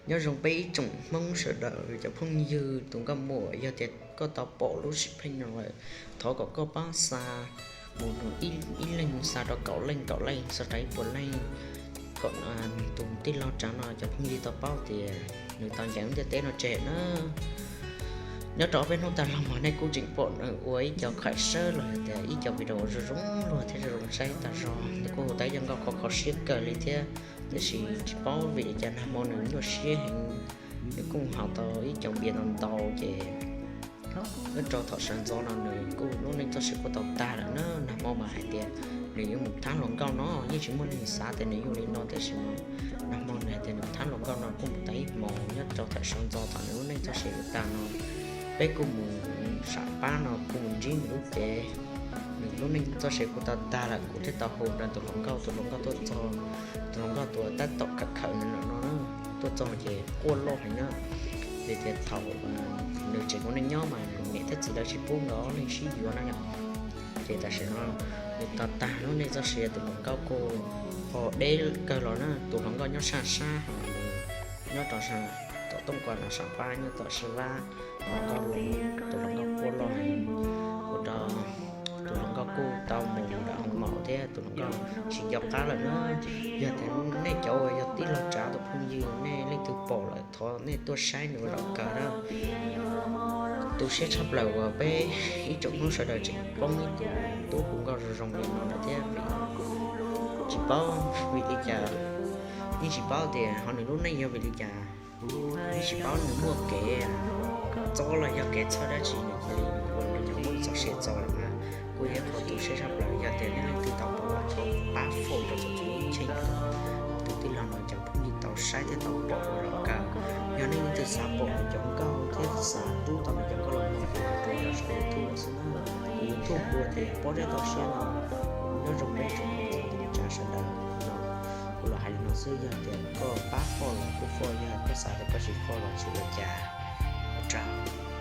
Nyob zoo peb ib tsoom Hmoob sawv daws cov phooj ywg tus nkauj muam, yog tias koj tau pom lub sim pheej no lawm, thov kom koj pab xa mus ib leeg xa rau kaum leej, kaum leej xa rau ib puas leej, kom tus tij laug tsav no cov phooj ywg tau paub tias nws tau ncaim lub ntiaj teb no tseg na. Nyob rau peb hnub tag los mas nej kuj tseem pom nws ua ib co khawm sawb los yog tias ib co video zoo zoo luag thiab zoo zoo saib tag zog, nws kuj hu tau ib co nkauj kho kho siab kawg li thiab. Tiam sis tsis paub vim li cas nag hmo nws nyuaj siab heev, nws kuj haus tau ib co npias ntau ntau ces nyob rau thaum sawv ntxov no nws kuj lub neej txoj sia kuj tau tag lawm na. Nag hmo mas hais tias nws yuav mus thab hluas nkauj no, yeej tsis muaj neeg xav tias nws yuav li no, tiam sis nag hmo nws hais tias nws thab hluas nkauj no kuj mus tau ib hmos. Nyob rau thaum sawv ntxov thaum nws lub neej txoj sia yuav tag no, peb kuj mus sam pab no kuj mus ntsib nws lub cev. Nws lub neej txoj sia kuj tau tag lawm, kuv thiaj tau hu rau tus hluas nkauj, tus hluas nkauj tuaj txog, tus hluas nkauj tus tab tom khawm khawm nws no tuaj txog ces quaj loj heev na. Vim tias thaum nws tseem ua neej nyob mas niam thiab txiv lawv tsis pub nkawd ob leeg sib yuav na yom. Ces tam sim no nws tau tag lub neej txoj sia, tus hluas nkauj kuj ho deb kawg los na. Tus hluas nkauj nyob sab sab hos nws nyob rau sab tom Tooj Kuam no, sam pab nyob tom Sib Vab. Tus hluas nkauj, tus hluas nkauj quaj loj heev, ua rau tus hluas nkauj kuj tau mus nram hoos maum thiab tus hluas nkauj tsis nco qab lawm na. Yog tias nej cov uas yog tij laug tsav tus phooj ywg, nej leej twg pom lawm thov nej tuaj saib nws ua zaum kawg na. Tu siab tshaj plaws uas peb ib tsoom Hmoob sawv daws tseem poob ib tug tub hu nkauj zoo zoo li no lawm thiab. Tsis paub vim li cas, yeej tsis paub tias ho nws lub neej yog vim li cas, yeej tsis paub nws muaj kev txob los yog kev txhawj dab tsi nws cia li ua li no muab txoj sia txo lawm na. Kuj yog qhov tu siab tshaj plaws. Yog tias nej leej twg tau pom los thov pab forward rau txhua txhua cheej, tus tij laug no cov phooj ywg tau saib thiab tau pom ua zaum kawg. Yog nej leej twg xav pom nws cov nkauj thiab xav rub tau nws cov nkauj los mloog ces rau yog saum YouTube no xwb na. YouTube ua tias Pob Zeb Toj Siab no. Nyob zoo peb tsoom tsav sawv daws no, kuv los hais li no xwb, yog tias koj pab follow los kuj follow, yog koj xav tias koj tsis follow los tsis ua cas, ua tsaug.